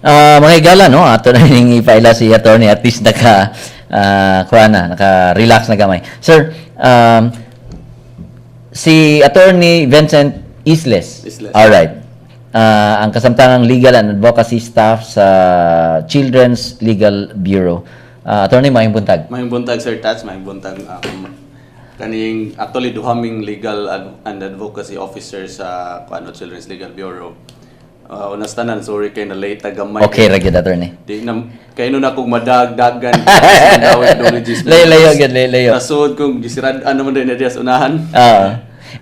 Mga higala, no, ato na ning ipaila si attorney, at least naka kuha na, naka-relax na gamay. Sir, si Attorney Vincent Isles. Isles. All right. Ang kasamtangang legal and advocacy staff sa Children's Legal Bureau. Attorney, maayong buntag. Maayong buntag, Sir Tats, maayong buntag. Kaning actually duha ming legal and advocacy officer sa kuano, Children's Legal Bureau. Una sa tanan, sorry kay na late ta gamay. Okay ra gyud, attorney. Di na kay no na kog madagdagan. Layo, layo gyud, layo, layo. Nasud kong gisirad ano man din na diya sa unahan.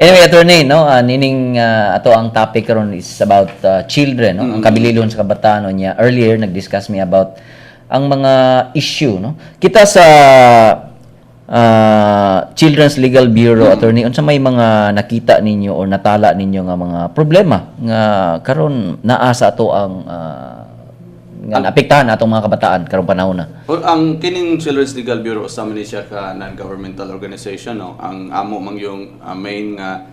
Anyway, attorney, no, nining ato ang topic karon is about children, no, ang kabililon sa kabataan niya. Earlier nag-discuss mi about ang mga issue, no. Kita sa Children's Legal Bureau, attorney, unsa may mga nakita ninyo or natala ninyo nga mga problema nga karon naa sa ato ang nga naapektahan atong mga kabataan karong panahon na? Well, ang kining Children's Legal Bureau usa man ni siya ka non-governmental organization, no. Ang amo mang yung main nga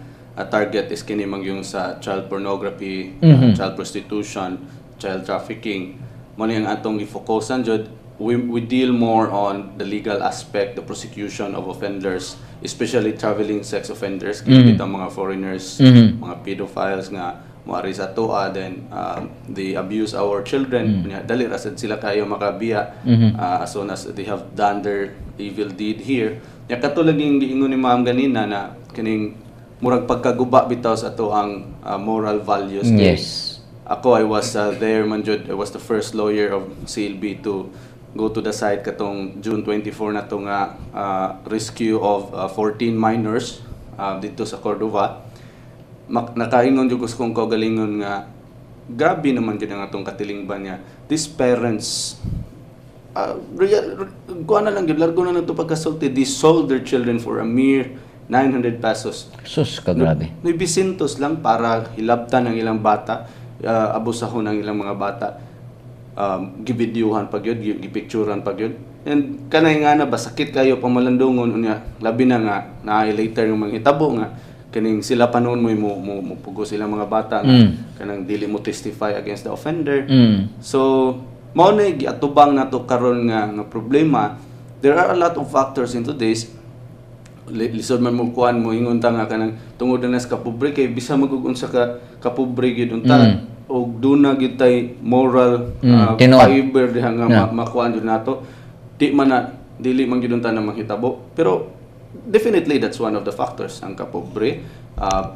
target is kini mang yung sa child pornography, child prostitution, child trafficking. Mo ni ang atong gifokusan jud. We deal more on the legal aspect, the prosecution of offenders, especially traveling sex offenders, kini mm mga foreigners, mga pedophiles nga moari sa atoa, then they abuse our children. Nya, dali ra sad sila kayo makabiya as soon as they have done their evil deed here. Nya katulad yung giingon ni ma'am ganina na kining murag pagkaguba bitaw sa ato ang moral values. Kay ako, I was there man jud. I was the first lawyer of CLB to go to the site katong June 24 na to nga rescue of 14 minors dito sa Cordova. Nakaingon jud ko sa kong kaugalingon nga grabe naman jud ang atong katilingban niya. These parents, real, kuha na lang jud, largo na lang to pagkasulti, they sold their children for a mere 900 pesos. Sus, kagrabe. 900 lang para hilabtan ang ilang bata, abusahon ang ilang mga bata. Gibidyuhan pa gyud, gipicturan pa gyud. And kanay nga na ba sakit kayo pamalandungon unya, labi na nga naay later yung mga hitabo nga kaning sila pa noon mo pugo sila mga bata nga kanang dili mo testify against the offender. So, mao na giatubang nato karon nga problema. There are a lot of factors into this. Lisod man mo kuan mo ingon ta nga kanang tungod na sa kapobre, kay bisa magug unsa ka kapobre gyud unta og duna gyud tay moral Tinuod. Fiber diha nga makuan jud nato, di man na dili man gyud unta na mahitabo, pero definitely that's one of the factors, ang kapobre,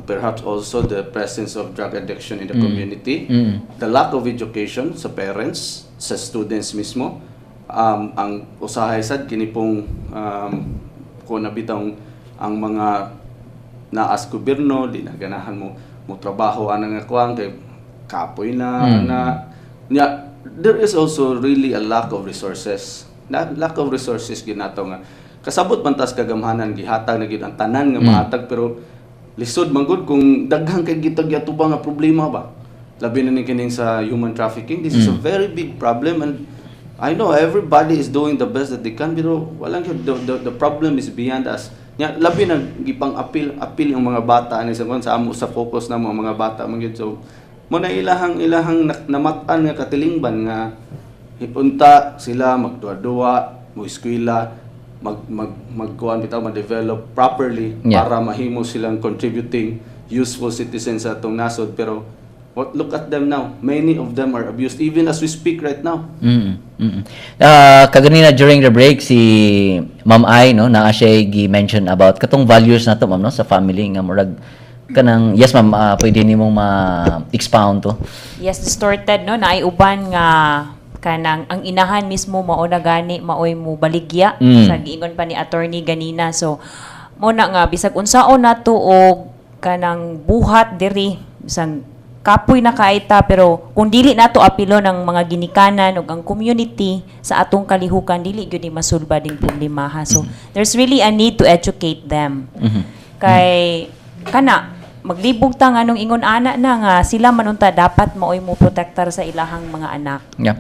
perhaps also the presence of drug addiction in the community, the lack of education sa parents, sa students mismo, ang usahay sad kini pong kung nabitang ang mga naas gobyerno di na ganahan mo mo trabaho ana nga kuang kay kapoy na na nya. There is also really a lack of resources na lack of resources ginato nga kasabot man tas kagamhanan, gihatag na gyud ang tanan nga mahatag, pero lisod man gud kung daghan kay gitag yatubang nga problema ba, labi na ni kining sa human trafficking. This is a very big problem and I know everybody is doing the best that they can, pero walang gyud, the problem is beyond us. Nya labi na gipang apil apil ang mga bata ani sa kuan sa amo, sa focus na mo ang mga bata man gyud. So mo na ilahang namat-an nga katilingban nga unta sila magduwa-duwa mo eskwela, mag mag magkuan bitaw, ma-develop properly para mahimo silang contributing useful citizens sa atong nasod. Pero what, look at them now, many of them are abused even as we speak right now. Kaganina during the break si Ma'am Ai, no, naa siya gi-mention about katong values nato, ma'am, no, sa family nga murag kanang, yes ma'am, pwede nimong ma-expound to. Yes, distorted, no, naay uban nga kanang ang inahan mismo mao na gani maoy mo baligya sa giingon pa ni attorney ganina. So mo na nga bisag unsaon nato og kanang buhat diri, bisag kapoy na kaita, pero kung dili nato apilo ng mga ginikanan ug ang community sa atong kalihukan, dili gyud ni masulbad ning problemaha. So there's really a need to educate them kay kana maglibog ta nganong ingon ana na nga sila man unta dapat maoy mo protektar sa ilahang mga anak. Yeah.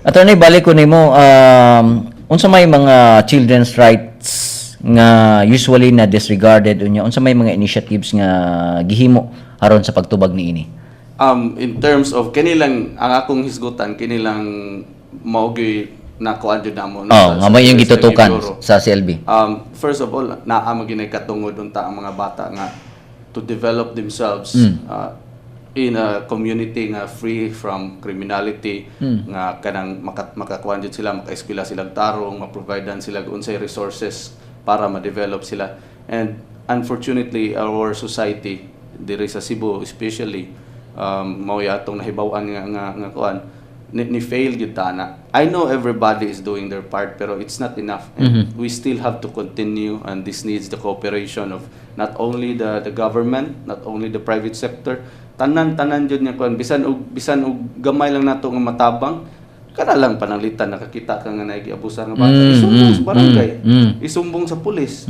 Attorney, balik ko nimo, unsa may mga children's rights nga usually na disregarded, unya unsa may mga initiatives nga gihimo aron sa pagtubag niini? In terms of kinilang ang akong hisgutan, kinilang mao gyud nakuan jud namo, no, Oh, nga mo yung sa gitutukan Bureau. Sa CLB. First of all, naa man gyud katungod unta ang mga bata nga to develop themselves in a community nga free from criminality, nga kanang makakuan jud sila, makaeskwela silang tarong, ma-providean sila og unsay resources para ma-develop sila. And unfortunately, our society diri sa Cebu especially, mao atong nahibaw-an nga kuan ni fail gyud ta na. I know everybody is doing their part, pero it's not enough. And we still have to continue, and this needs the cooperation of not only the government, not only the private sector, tanan tanan jud nga kuan, bisan og gamay lang nato nga matabang kana lang pananglitan nakakita ka nga nagiabusa nga bata, isumbong sa barangay, isumbong sa pulis.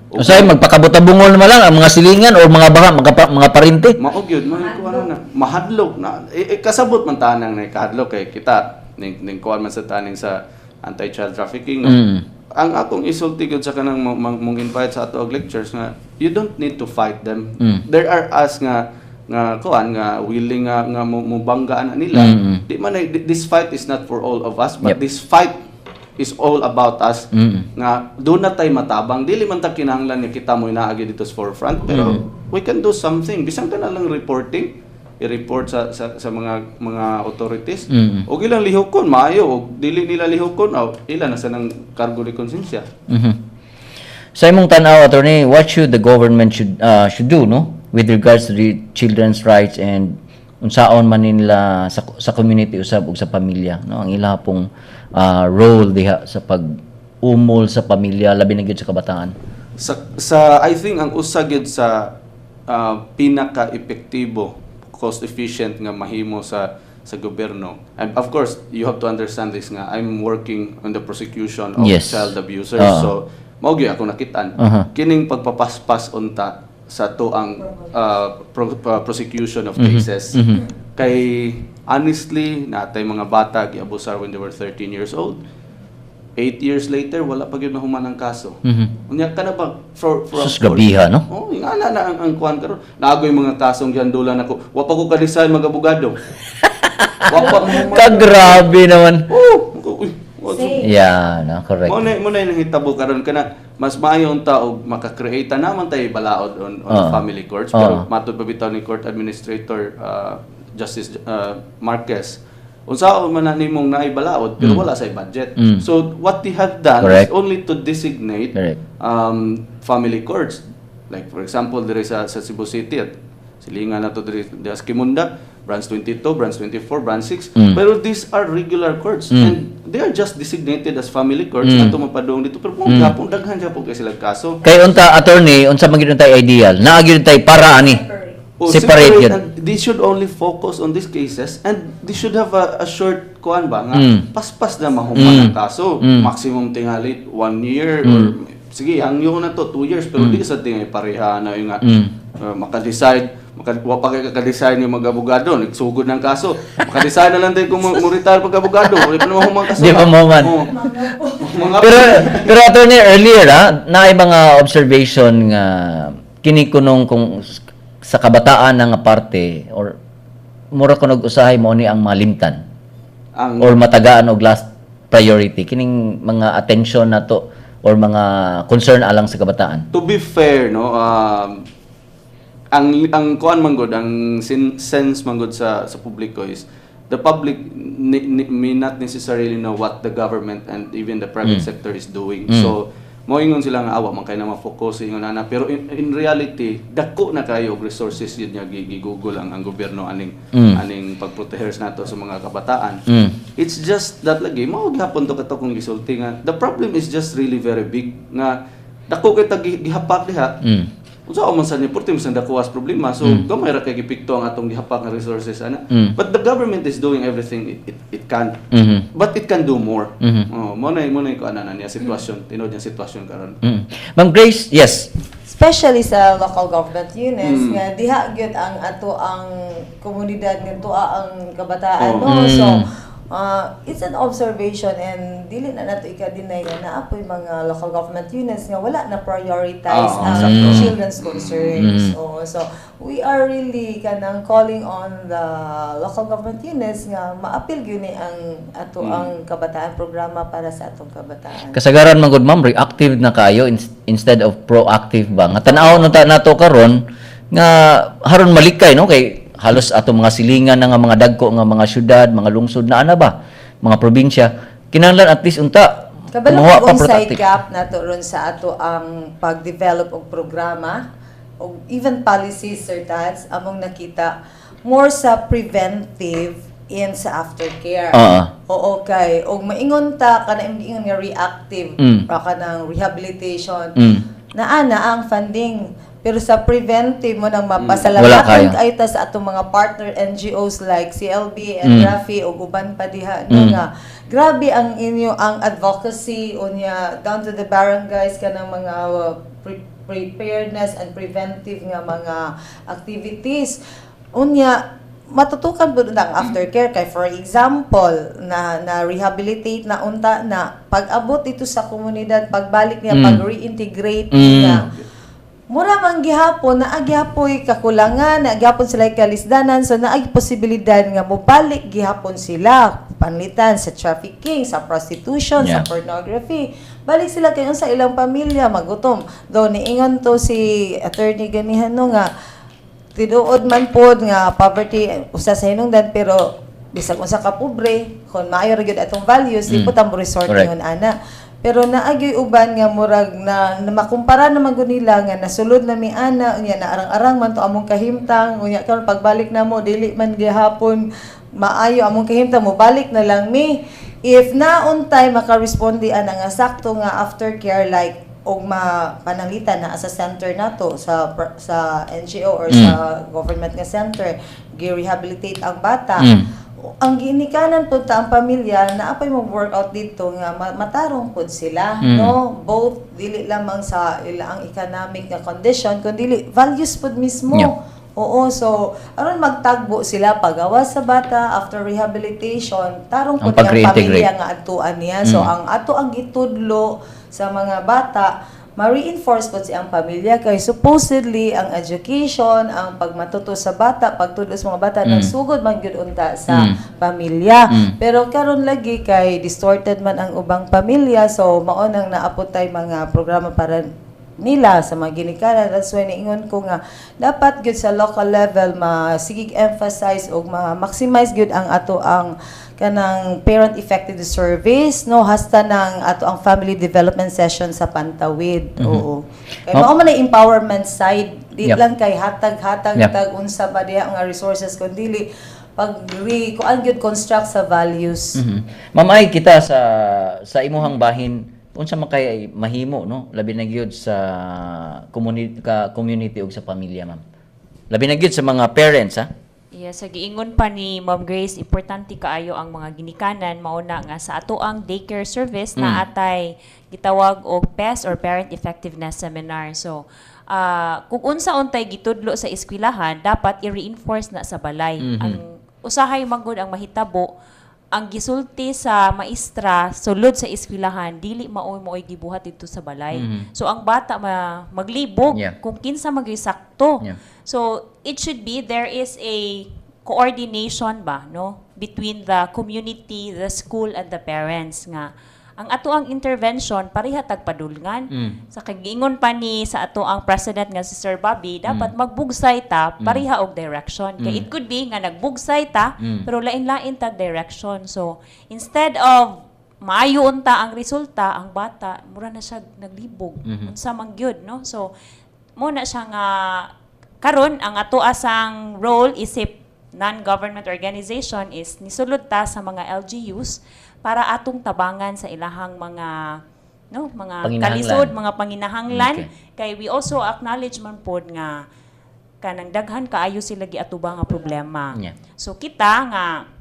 Usay magpakabot-bungol man lang ang mga silingan or mga baka mga parente. Mao gyud, mao kuan na mahadlok na eh, kasabot man tanang na kahadlok kay kita ning kuan man sa taning sa anti-child trafficking, no? Ang akong isulti gyud sa kanang mong invite sa ato og lectures nga you don't need to fight them. There are us nga kuan nga willing nga mo banggaan na nila. Di man this fight is not for all of us, but this fight is all about us nga do na tay matabang. Dili man ta kinahanglan nga kita mo inaagi dito sa forefront, pero we can do something, bisan ka na lang reporting, i-report sa mga authorities og ilang lihokon maayo, og dili nila lihokon, aw ila na sa nang kargo de konsensya. Sa imong tan-aw, attorney, what should the government should do, no, with regards to the children's rights and unsaon man nila sa community usab ug sa pamilya, no, ang ila pong role diha sa pag umol sa pamilya, labi na gyud sa kabataan? Sa I think ang usa gyud sa pinaka-epektibo, cost efficient nga mahimo sa gobyerno. And of course, you have to understand this nga I'm working on the prosecution of child abusers. So mao gyud ako nakitaan. Kining pagpapaspas unta sa to ang prosecution of cases. Kay honestly, natay mga bata giabusar when they were 13 years old. 8 years later, wala pa gyud mahuman ang kaso. Unya ka na ba for Sus, gabiha, no? Oh, nga na na ang kuan karon. Naagoy mga kasong gihandulan ako. Wa pa ko ka-decide mag-abogado. Wa pa mo. Kagrabe naman. Oh, uy, Yeah, no, correct. Mo na yung nahitabo karon kana mas maayo unta og maka-create naman tay balaod on the family courts, pero matud pa bitaw ni court administrator Justice Marquez, unsaon man na nimong naay balaod pero wala sa budget. So what they have done Correct. Is only to designate Correct. Family courts. Like for example, dire sa Cebu City at silingan na to dire sa Kimunda, branch 22, branch 24, branch 6. Pero these are regular courts and they are just designated as family courts ato mapadung dito, pero kung gapon daghan gyapon kay sila kaso. Kay unta, attorney, unsa man gyud tay ideal? Naa gyud tay para ani. Oh, separate yun. And they should only focus on these cases and they should have a short kuan ba nga paspas na mahuman ang kaso. Maximum tingali one year or sige, hangyo na to 2 years, pero di sa tingali pareha na yung nga maka-decide wa pa kay kaka-decide yung mag-abogado, nagsugod ng kaso, maka-decide na lang din kung mo retire pag abogado, wala pa naman human kaso. Di pa mahuman. Oh. Mga Pero attorney, earlier naay mga observation nga kini kunong kung sa kabataan na nga parte or mura kunog usahay mo ni ang malimtan ang or matagaan og last priority kining mga attention nato or mga concern alang sa kabataan. To be fair, no, ang kuan man gud, ang sense man gud sa publiko is the public may not necessarily know what the government and even the private sector is doing. So moingon sila nga awa man kay na ma-focus ingon ana, pero in reality dako na kayo og resources yun nga gi-google ang gobyerno aning aning pagproteher nato sa mga kabataan. It's just that lagi mao gihapon to kato kung gisulti nga the problem is just really very big nga dako kay tag gihapak diha. Unsa man sa ni purti man sa dako as problema, so gamay ra kay gipikto ang atong gihapak nga resources ana. But the government is doing everything it can, but it can do more. Oh, mo na ko ana na niya sitwasyon, tinuod niya sitwasyon karon. Ma'am Grace, yes. Especially sa local government units nga diha gyud ang ato ang komunidad nga tuwa ang kabataan, no? So It's an observation and dili na nato ika-deny nga naa poy mga local government units nga wala na prioritize ang children's concerns. Oo, so we are really kanang calling on the local government units nga maapil gyud ni ang ato ang kabataan programa para sa atong kabataan. Kasagaran man gud, ma'am, reactive na kayo instead of proactive ba? Nga tan-aw na ta nato karon nga haron malikay, no, kay halos ato mga silingan na nga mga dagko nga mga syudad, mga lungsod na ana ba, mga probinsya, kinahanglan at least unta Kabalo kumuha kung pa unsay proactive. Gap nato ron sa ato ang pag-develop og programa og even policies, Sir Tats, among nakita more sa preventive and sa aftercare. Oo, kay og maingon ta kana imong giingon nga reactive ra kanang rehabilitation. Naa na ang funding, pero sa preventive mo nang Wala mapasalamatan kayo. Kaayo ta sa atong mga partner NGOs like CLB and Rafi ug uban pa diha, no, nga grabe ang inyo ang advocacy unya down to the barangays kanang mga preparedness and preventive nga mga activities. Unya matutukan pud ang aftercare kay, for example, na na rehabilitate na unta na, pag-abot dito sa komunidad, pagbalik niya, pag reintegrate niya, mura man gihapon naa gihapoy kakulangan, naa gihapon sila kalisdanan. So naa posibilidad nga mobalik gihapon sila, panlitan sa trafficking, sa prostitution, sa pornography. Balik sila kay sa ilang pamilya magutom. Do niingon to si Attorney ganihan, no, nga tinuod man pod nga poverty usa sa hinungdan, pero bisag unsa ka pobre, kung maayo ra gyud atong values, di po ta mo resort ingon ana. Pero naa gyoy uban nga murag na makumpara naman gud nila nga nasulod na mi ana, unya naarang-arang man to among kahimtang, unya karon pagbalik namo dili man gihapon maayo among kahimtang, mobalik na lang mi. If nauntay makaresponde ana nga sakto nga aftercare, like og mapananglitan na sa center nato sa NGO or sa government nga center, gi-rehabilitate ang bata, ang ginikanan pud ta ang pamilya na apay mo work out dito nga matarong pud sila, no, both dili lamang sa ila ang economic nga condition kundi values pud mismo. Oo, so aron magtagbo sila pagawas sa bata after rehabilitation, tarong Ang pud ang pag-reintegrate. Pamilya nga adtuan niya. So ang ato ang gitudlo sa mga bata, ma-reinforce po siyang pamilya kay supposedly ang education, ang pagmatuto sa bata, pagtudlo sa mga bata, nagsugod man gyud unta sa pamilya. Pero karon lagi kay distorted man ang ubang pamilya, so mao nang naapot tay mga programa para nila sa mga ginikanan. That's why niingon ko nga dapat gyud sa local level masigig emphasize og ma-maximize gyud ang ato ang kanang parent effective service, no, hasta nang ato ang family development session sa Pantawid. Oo, kay mao man ang empowerment side, di lang kay hatag-hatag tag unsa ba diha nga resources, kundi pag re kuan gyud, construct sa values. Ma'am, ay kita sa imuhang bahin, unsa man kay mahimo, no, labi na gyud sa community ug sa pamilya, ma'am? Labi na gyud sa mga parents, ha? Yes, sa giingon pa ni Ma'am Grace, importante kaayo ang mga ginikanan. Mao na nga sa ato ang daycare service na atay gitawag og PES or Parent Effectiveness Seminar. So, kung unsa untay gitudlo sa eskwelahan, dapat i-reinforce na sa balay. Ang usahay man gud ang mahitabo, ang gisulti sa maestra sulod sa eskwelahan dili maoy gibuhat didto sa balay. So ang bata maglibog kung kinsa magyud sakto. So it should be there is a coordination ba, no, between the community, the school and the parents nga ang ato ang intervention pareha tag padulngan. Sa kagiingon pa ni sa ato ang president nga si Sir Bobby, dapat magbugsay ta pareha og direction. Kay it could be nga nagbugsay ta pero lain-lain tag direction. So instead of maayo unta ang resulta, ang bata mura na siya naglibog. Unsa man gyud, no? So mo na siya nga karon ang ato asang role isip non-government organization is nisulod ta sa mga LGUs para atong tabangan sa ilahang mga, no, mga Panginahanglan. Kalisod, mga panginahanglan, kay we also acknowledge man pod nga kanang daghan kaayo sila giatubang nga problema. So kita nga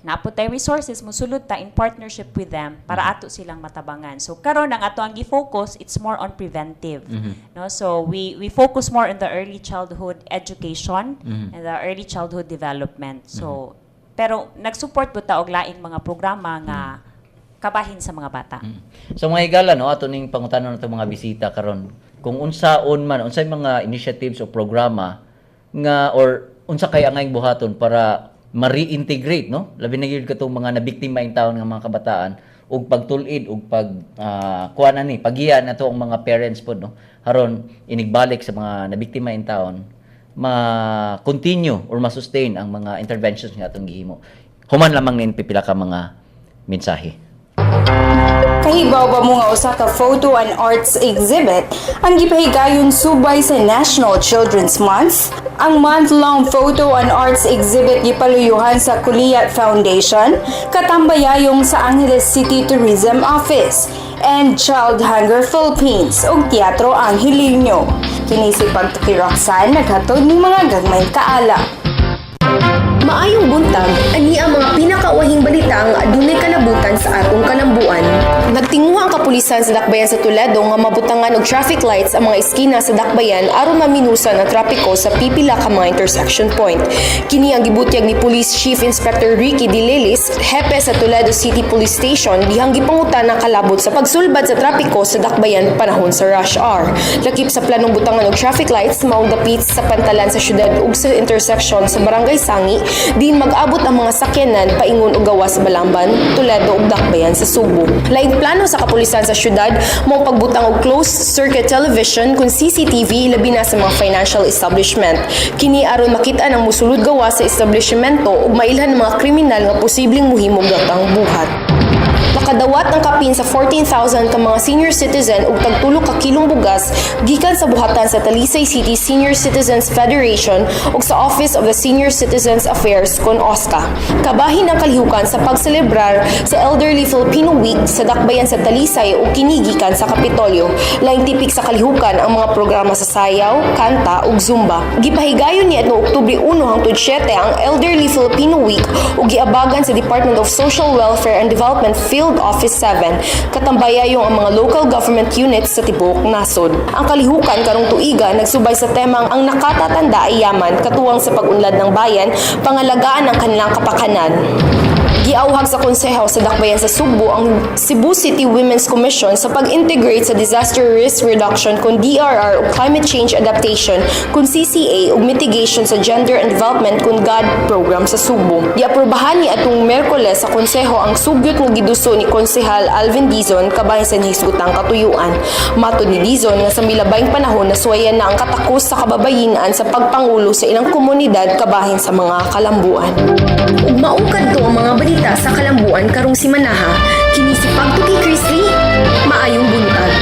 naa pod tay resources, mosulod ta in partnership with them para ato silang matabangan. So karon ang ato ang gi-focus, it's more on preventive. No? So we focus more on the early childhood education and the early childhood development. So Pero nag-support pud ta og laing mga programa nga kabahin sa mga bata. So mga higala, no, ato ning pangutanon nato mga bisita karon kung unsaon man, unsay mga initiatives o programa nga or unsa kay angay buhaton para ma-reintegrate, no, labi na gyud katong mga nabiktima in taon nga mga kabataan ug pagtul-id ug pag kuan ani pagiya nato ang mga parents pod, no, aron inigbalik sa mga nabiktima in taon, ma-continue or ma-sustain ang mga interventions nga atong gihimo. Human lamang nin pipila ka mga mensahe. Kahibaw ba mo nga usa ka photo and arts exhibit ang gipahigayon subay sa National Children's Month? Ang month-long photo and arts exhibit gipaluyuhan sa Culiat Foundation, katambayayong sa Angeles City Tourism Office and Child Hunger Philippines ug Teatro Angelino. Kini si Pagtuki Roxanne, naghatod ng mga gagmayng kaalam. Maayong buntag, ani ang mga pinakauwahing balita nga adunay kalabutan sa atong kalambuan. Nagtinguha ang kapulisan sa Dakbayan sa Toledo nga mabutangan og traffic lights ang mga eskina sa Dakbayan aron maminusan ang trapiko sa pipila ka mga intersection point. Kini ang gibutyag ni Police Chief Inspector Ricky De Lelis, hepe sa Toledo City Police Station, dihang gipangutan ang kalabot sa pagsulbad sa trapiko sa Dakbayan panahon sa rush hour. Lakip sa planong butangan og traffic lights maong dapit sa pantalan sa syudad ug sa intersection sa Barangay Sangi, diin mag-abot ang mga sakyanan paingon og gawas sa Balamban, Toledo ug Dakbayan sa Sugbo. Laing plano sa kapulisan sa syudad mao pagbutang og closed circuit television kun CCTV, labi na sa mga financial establishment. Kini aron makita ang musulod gawas sa establishmento ug mailhan ang mga kriminal nga posibleng muhimog datang buhat. Nakadawat ang kapin sa 14,000 ka mga senior citizen ug tagtulo ka kilong bugas gikan sa buhatan sa Talisay City Senior Citizens Federation ug sa Office of the Senior Citizens Affairs kon OSCA. Kabahin ang kalihukan sa pagselebrar sa Elderly Filipino Week sa Dakbayan sa Talisay ug kini gikan sa Kapitolyo. Laing tipik sa kalihukan ang mga programa sa sayaw, kanta ug zumba. Gipahigayon ni adtong Oktubre 1 hangtod 7 ang Elderly Filipino Week ug giabagan sa Department of Social Welfare and Development Field Office 7, katambayayong ang mga local government units sa tibuok nasod. Ang kalihukan karong tuiga nagsubay sa temang "Ang nakatatanda ay yaman, katuwang sa pag-unlad ng bayan, pangalagaan ang kanilang kapakanan." Giawhag sa Konseho sa Dakbayan sa Sugbo ang Cebu City Women's Commission sa pag-integrate sa Disaster Risk Reduction kon DRR ug Climate Change Adaptation kon CCA ug Mitigation sa Gender and Development kon GAD program sa Sugbo. Giaprobahan ni atong Miyerkules sa Konseho ang sugyot nga giduso ni Konsehal Alvin Dizon kabahin sa nahisgutang katuyuan. Matod ni Dizon nga sa milabayng panahon, nasuwayan na ang katakos sa kababayinan sa pagpangulo sa ilang komunidad kabahin sa mga kalambuan. Ug mao kadto ang mga balita sa kalambuan karong simanaha. Kini si Pagtuki Chrisley. Maayong buntag.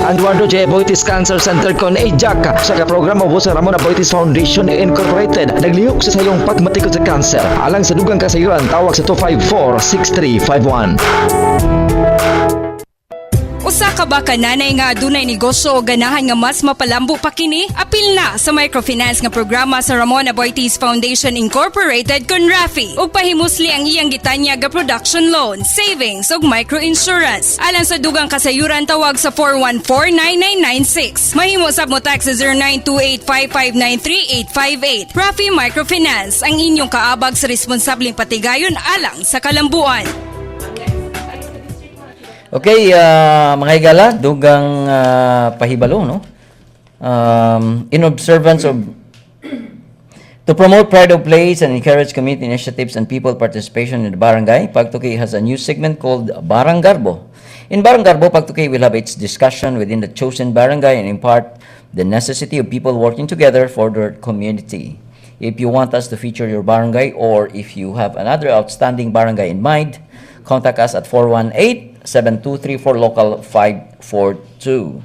Eduardo J. Aboitiz Cancer Center kon AJAC sa ka programa sa Ramon Aboitiz Foundation Incorporated, naglihok sa sayong pagmatikod sa kanser. Alang sa dugang kasayuran, tawag sa 254-6351. Usa ka ba ka nanay nga adunay negosyo o ganahan nga mas mapalambo pa kini? Apil na sa microfinance nga programa sa Ramon Aboitiz Foundation Incorporated kon RAFI ug pahimusli ang iyang gitanyag nga production loan, savings ug microinsurance. Alang sa dugang kasayuran, tawag sa 414-9996. Mahimo sab mo text sa 0928-559-3858. RAFI Microfinance, ang inyong kaabag sa responsableng patigayon alang sa kalambuan. Okay, mga higala, dugang pahibalo, no? In observance of To promote pride of place and encourage community initiatives and people participation in the barangay, Pagtuki has a new segment called Baranggarbo. In Baranggarbo, Pagtuki will have its discussion within the chosen barangay and impart the necessity of people working together for their community. If you want us to feature your barangay or if you have another outstanding barangay in mind, contact us at 418-7234, local 542.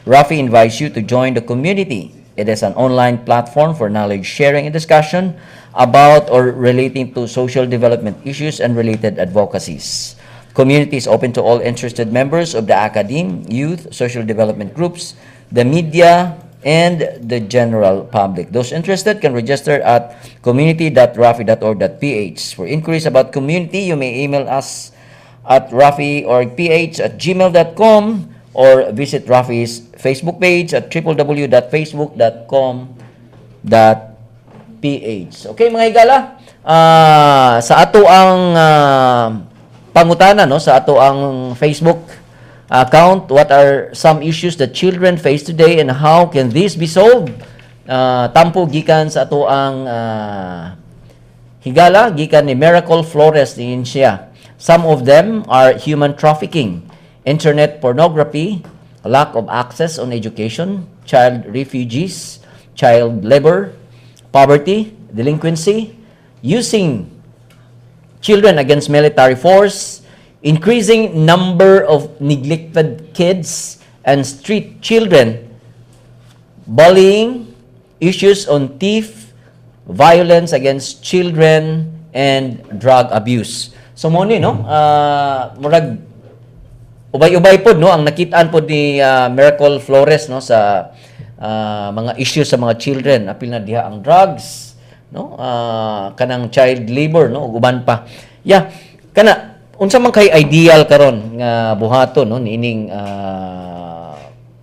Rafi invites you to join the community. It is an online platform for knowledge sharing and discussion about or relating to social development issues and related advocacies. Community is open to all interested members of the academe, youth, social development groups, the media, and the general public. Those interested can register at community.rafi.org.ph. For inquiries about community, you may email us at rafiorgph@gmail.com or visit Rafi's Facebook page at www.facebook.com.ph. Okay, mga higala, Sa ato ang pangutana, no, sa ato ang Facebook account, what are some issues that children face today and how can this be solved? Tampo gikan sa ato ang higala, gikan ni Miracle Flores din siya. Some of them are human trafficking, internet pornography, lack of access on education, child refugees, child labor, poverty, delinquency, using children against military force, increasing number of neglected kids and street children, bullying, issues on thief, violence against children, and drug abuse. So mo ni, no, murag ubay-ubay pod, no, ang nakitaan pod ni Miracle Flores, no, sa mga issues sa mga children, apil na diha ang drugs, no, kanang child labor, no, ug uban pa. Yeah, kana unsa man kay ideal karon nga buhaton, no, niining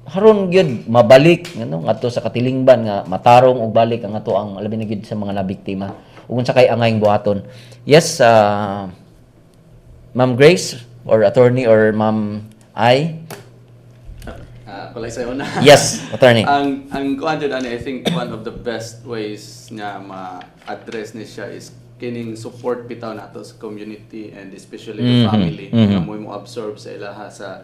haron gyud mabalik ano ngadto sa katilingban nga matarong og balik ang ato ang labi na gyud sa mga nabiktima ug unsa kay angayng buhaton? Yes, Ma'am Grace or attorney or Ma'am I. Kulay sa'yo na. Yes, attorney. Ang kuan jud ani, I think one of the best ways nga ma-address ni siya is kining support bitaw nato sa community and especially the family nga mo absorb sa ilaha sa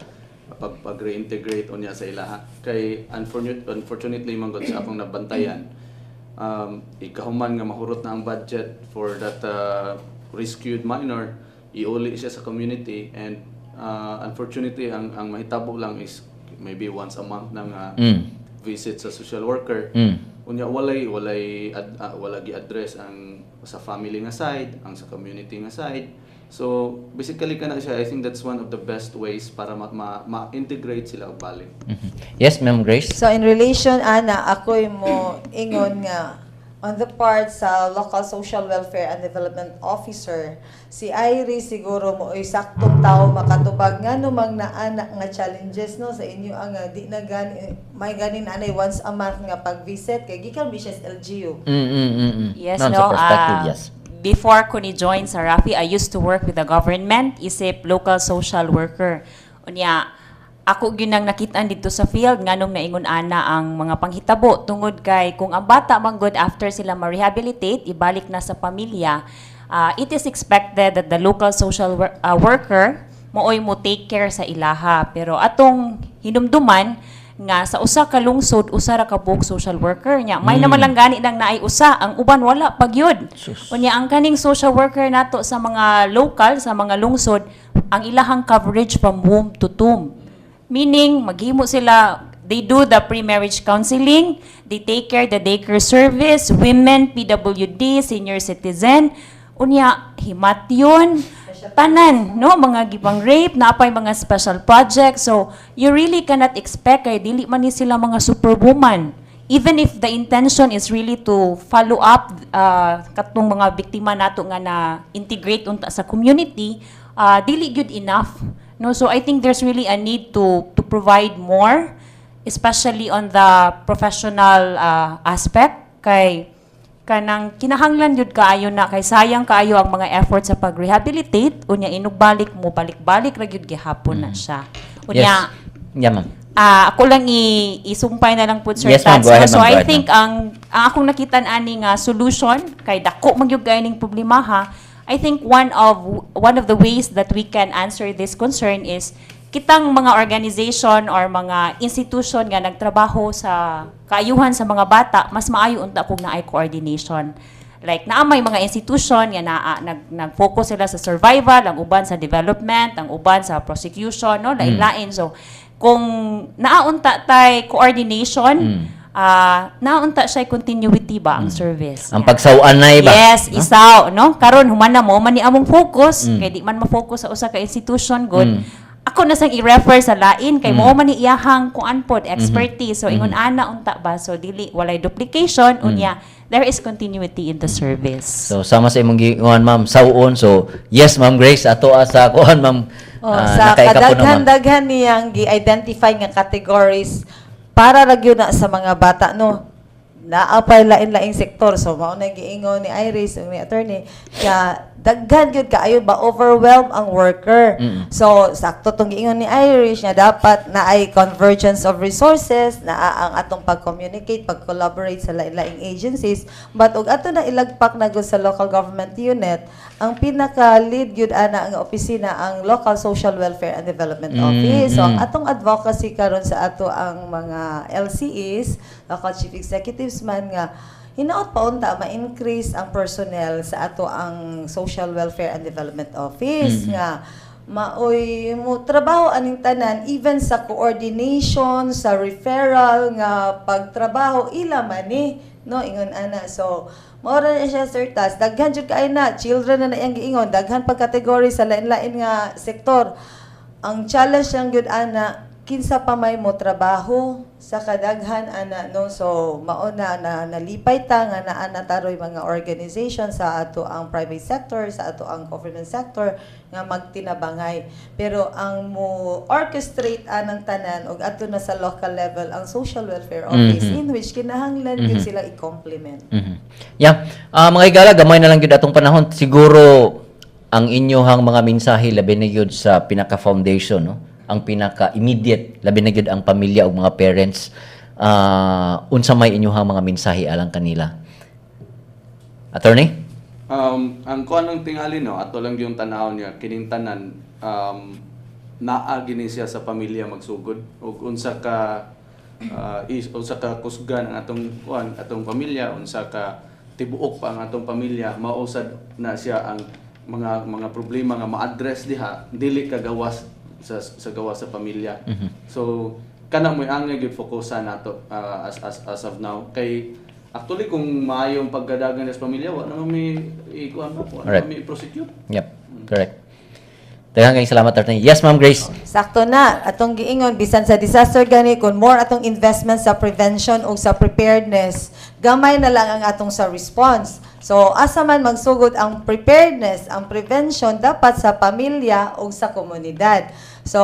pag reintegrate unya sa ilaha, kay unfortunately man gud, sa akong nabantayan, ikahuman nga mahurot na ang budget for that rescued minor, iuli siya sa community and unfortunately ang mahitabo lang is maybe once a month na nga visit sa social worker. Unya wala gi-address ang sa family nga side, ang sa community nga side. So basically kana siya, I think that's one of the best ways para ma-integrate sila og balik. Yes, Ma'am Grace. So in relation ana, ako'y mo ingon nga on the part sa local social welfare and development officer, si Iris siguro mo oy saktong tao makatubag ngano mang naana nga challenges, no, sa inyo ang di na gani may ganin anay once a month nga pag-visit kay gikan bi siya sa LGU. Yes, Ma'am, no. sa perspective, yes. Before ko ni join sa Rafi, I used to work with the government, isip local social worker. Unya, ako gyud nang nakitaan dito sa field nganong naingon ana ang mga panghitabo, tungod kay kung ang bata man good after sila ma-rehabilitate, ibalik na sa pamilya, it is expected that the local social worker mooy mo take care sa ilaha. Pero atong hinumduman nga sa usa ka lungsod, usa ra ka buok social worker nya. May naman lang gani nang naay usa, ang uban wala pa gyud. Sus. Unya ang kaning social worker nato sa mga local, sa mga lungsod, ang ilahang coverage from womb to tomb. Meaning, maghimo sila, they do the pre-marriage counseling, they take care the daycare service, women, PWD, senior citizen, unya, himatyon, tanan, no? Mga gipang rape, naapay mga special project. So, you really cannot expect kay dili man ni sila mga superwoman. Even if the intention is really to follow up katong mga biktima nato nga na integrate unta sa community, dili good enough, no? So I think there's really a need to provide more, especially on the professional aspect, kay kanang kinahanglan jud kaayo na, kay sayang kaayo ang mga effort sa pag-rehabilitate, unya inugbalik mo balik-balik ra gyud gihapon na siya. Unya Yes. Yeah, ma'am. Ako lang isumpay na lang po, Sir Yes, ma'am. Tats, Go ahead, no? So ma'am. Go I ahead, think ang akong nakita ani nga solution kay dako man gyud kaayo ning problema ha. I think one of the ways that we can answer this concern is kitang mga organization or mga institution nga nagtrabaho sa kaayuhan sa mga bata, mas maayo unta kung naay coordination. Like naa may mga institution nga naa nag-focus sila sa survival, ang uban sa development, ang uban sa prosecution, no, lain-lain. So kung naaunta tay coordination, naaunta siya continuity ba ang service. Ang pagsaw-anay ba? Yes, No? isaw, no? Karon human na mo man ni among focus kay di man ma-focus sa usa ka institution good. Ako na sang i-refer sa lain kay mao man ni iyahang kuan pod expertise. So ingon ana unta ba, so dili walay duplication, unya there is continuity in the service. So sama sa imong giingon, ma'am, sawon. So yes, Ma'am Grace, ato sa kuan, ma'am. Oh, sa nakaika po na, ma'am. kadaghan-daghan niyang gi-identify nga categories para ra gyud na sa mga bata, no. Naa pa lain-laing sektor. So mao na giingon ni Iris ug ni attorney ka daghan gyud kaayo ba, overwhelm ang worker. So sakto tong giingon ni Iris nga dapat na ay convergence of resources na ang atong pag-communicate, pag-collaborate sa lain-laing agencies. But ug ato na ilagpak na gud sa local government unit, ang pinaka-lead gyud ana ang opisina ang local social welfare and development office. So ang atong advocacy karon sa ato ang mga LCEs, local chief executives man, nga hinaot pa unta ma-increase ang personnel sa ato ang social welfare and development office nga maoy mo trabaho aning tanan, even sa coordination, sa referral nga pagtrabaho, ila man ni, no, ingon ana. So mao ra na siya, Sir Tas. Daghan jud kaayo na children na iyang giingon, daghan pag category sa lain-lain nga sektor. Ang challenge lang gyud ana, kinsa pa may mo trabaho sa kadaghan ana, no? So mao na na nalipay ta nga naa na taroy mga organization sa ato ang private sector, sa ato ang government sector nga magtinabangay, pero ang mo orchestrate anang tanan og ato na sa local level ang social welfare office, in which kinahanglan gyud sila i-complement. Yeah. Ah, mga higala, gamay na lang gyud atong panahon. Siguro ang inyohang mga mensahe, labi na gyud sa pinaka foundation, no? Ang pinaka immediate, labi na gyud ang pamilya ug mga parents. Unsa may inyohang mga mensahe alang kanila? Attorney? Ang kuan ng tingali, no, ato lang yung tanaw niya kining tanan naa gini siya sa pamilya magsugod ug unsa ka kusgan ang atong kuan, atong pamilya, unsa ka tibuok pa ang atong pamilya, mao sad na siya ang mga problema nga ma-address diha, dili ka gawas sa gawas sa pamilya. So kana mo'y angay gyud focusan nato as of now, kay actually kung maayong pagkadagan sa pamilya, wa naman may ikuan mo, wa naman may prosecute. Yep. Correct. Daghang kayong salamat, Attorney. Yes, Ma'am Grace. Sakto na atong giingon, bisan sa disaster gani, kung more atong investment sa prevention o sa preparedness, gamay na lang ang atong sa response. So asa man magsugod ang preparedness, ang prevention? Dapat sa pamilya o sa komunidad. So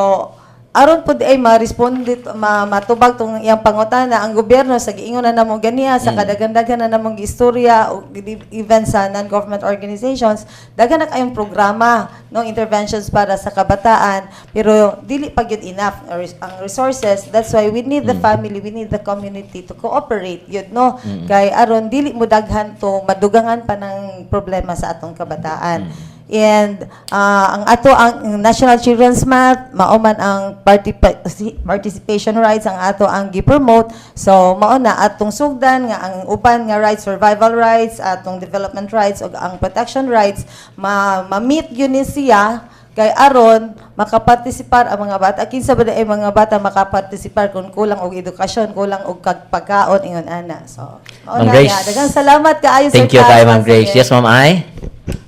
aron pud ay ma-responde, matubag tong iyang pangutana, ang gobyerno, sa giingon na namong ganiha, sa kadaghan-daghan na namong giistorya o even sa non-government organizations, daghan na kayong programa, no, interventions para sa kabataan, pero dili pa gyud enough ang resources. That's why we need the family, we need the community to cooperate yun, no, kay aron dili mo daghan to, madugangan pa ng problema sa atong kabataan. And ang ato ang National Children's Month, mao man ang participation rights ang ato ang gi-promote. So mao na atong sugdan nga ang uban nga rights, survival rights, atong development rights ug ang protection rights, ma ma-meet yun ni siya kay aron makapartisipar ang mga bata. Kinsa ba ay mga bata makapartisipar kung kulang og edukasyon, kulang og pagkaon, ingon ana? So mao Ma'am na Grace. niya. Daghang salamat kaayo, Sir Thank you Taz, kay Ma'am once Grace. again. Yes, Ma'am Ai.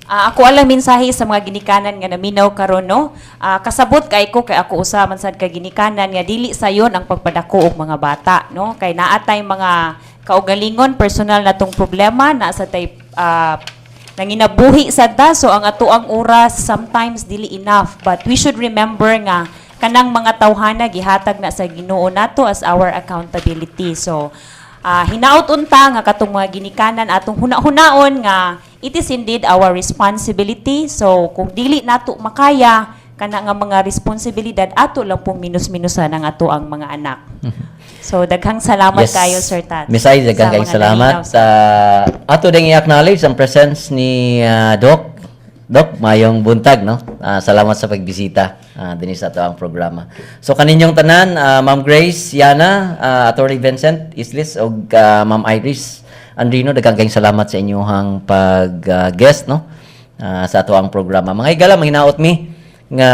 Ako alang mensahe sa mga ginikanan nga naminaw karon, no. Kasabot kay ko kay ako usa man sad ka ginikanan nga dili sayon ang pagpadako og mga bata, no, kay naa tay mga kaugalingon, personal na tong problema na sa tay nanginabuhi sad ta. So ang ato ang oras sometimes dili enough, but we should remember nga kanang mga tawhana gihatag na sa Ginoo nato as our accountability. So hinaot unta nga katong mga ginikanan, atong huna-hunaon nga it is indeed our responsibility. So kung dili nato makaya kana nga mga responsibilidad, ato lang pong minus-minusan ang ato ang mga anak. So daghang salamat kayo, Sir Tat. Miss Ai, daghang sa kayong mga salamat. naminaw. Ato ding i-acknowledge ang presence ni Doc. Doc, mayong buntag, no? Salamat sa pagbisita dinhi sa ato ang programa. So kaninyong tanan, Ma'am Grace, Yana, Attorney Vincent Islis ug Ma'am Iris Andrino, daghang kayong salamat sa inyong pag-guest, no? Sa ato ang programa. Mga higala, manghinaot mi nga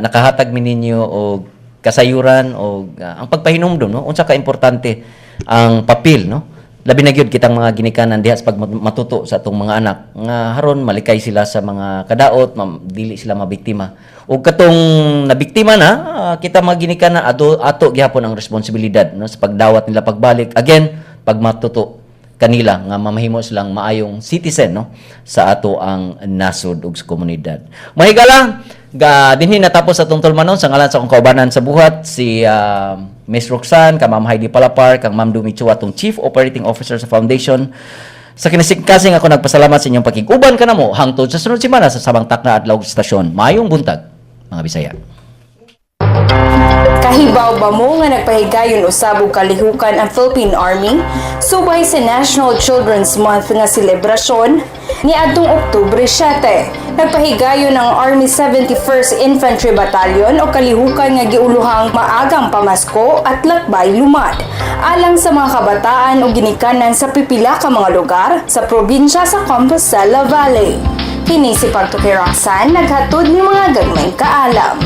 nakahatag mi ninyo og kasayuran o ang pagpahinumdum, no, unsa ka importante ang papel, no, labi na gyud kitang mga ginikanan diha sa pagmatuto sa atong mga anak nga haron malikay sila sa mga kadaot, dili sila mabiktima. Ug katong nabiktima na, kita mga ginikanan, ato ato gihapon ang responsibilidad, no, sa pagdawat nila pagbalik, again pagmatuto kanila nga mamahimo silang maayong citizen, no, sa ato ang nasod ug sa komunidad. Mahigala. Ga dinhi natapos atong tulumanon sa ngalan sa akong kaubanan sa buhat, si Miss Roxanne, kang Ma'am Heidi Palapar, kang Ma'am Dumichua, atong Chief Operating Officer sa Foundation. Sa kinasingkasing, ako nagpasalamat sa inyong pakig-uban kanamo hangtod sa sunod semana sa samang takna, adlaw, stasyon. Maayong buntag, mga Bisaya. Kahibaw ba mo nga nagpahigayon usab og kalihukan ang Philippine Army subay sa National Children's Month nga selebrasyon niadtong Oktubre 7? Nagpahigayon ang Army 71st Infantry Battalion og kalihukan nga giuluhang "Maagang Pamasko at Lakbay Lumad" alang sa mga kabataan ug ginikanan sa pipila ka mga lugar sa probinsya sa Compostela Valley. Kini si Pagtuki Roxanne, naghatod ni mga gagmayng kaalam.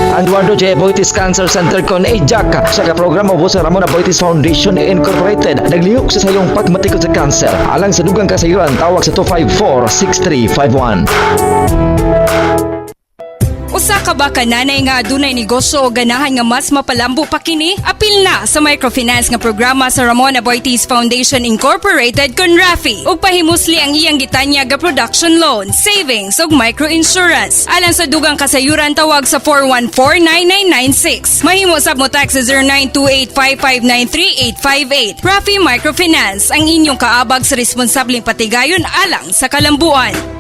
Ang Eduardo J. Aboitiz Cancer Center kon AJAC sa programa ubos sa Ramon Aboitiz Foundation Incorporated naglihok sa sayong pagmatikod sa cancer. Alang sa dugang kasayuran, tawag sa 254-6351. Usa ka ba ka nanay nga adunay negosyo o ganahan nga mas mapalambo pa kini? Apil na sa microfinance nga programa sa Ramon Aboitiz Foundation Incorporated kon RAFI ug pahimusli ang iyang gitanyag nga production loan, savings ug microinsurance. Alang sa dugang kasayuran, tawag sa 414-9996. Mahimo sab mo text sa 0928-559-3858. RAFI Microfinance, ang inyong kaabag sa responsableng patigayon alang sa kalambuan.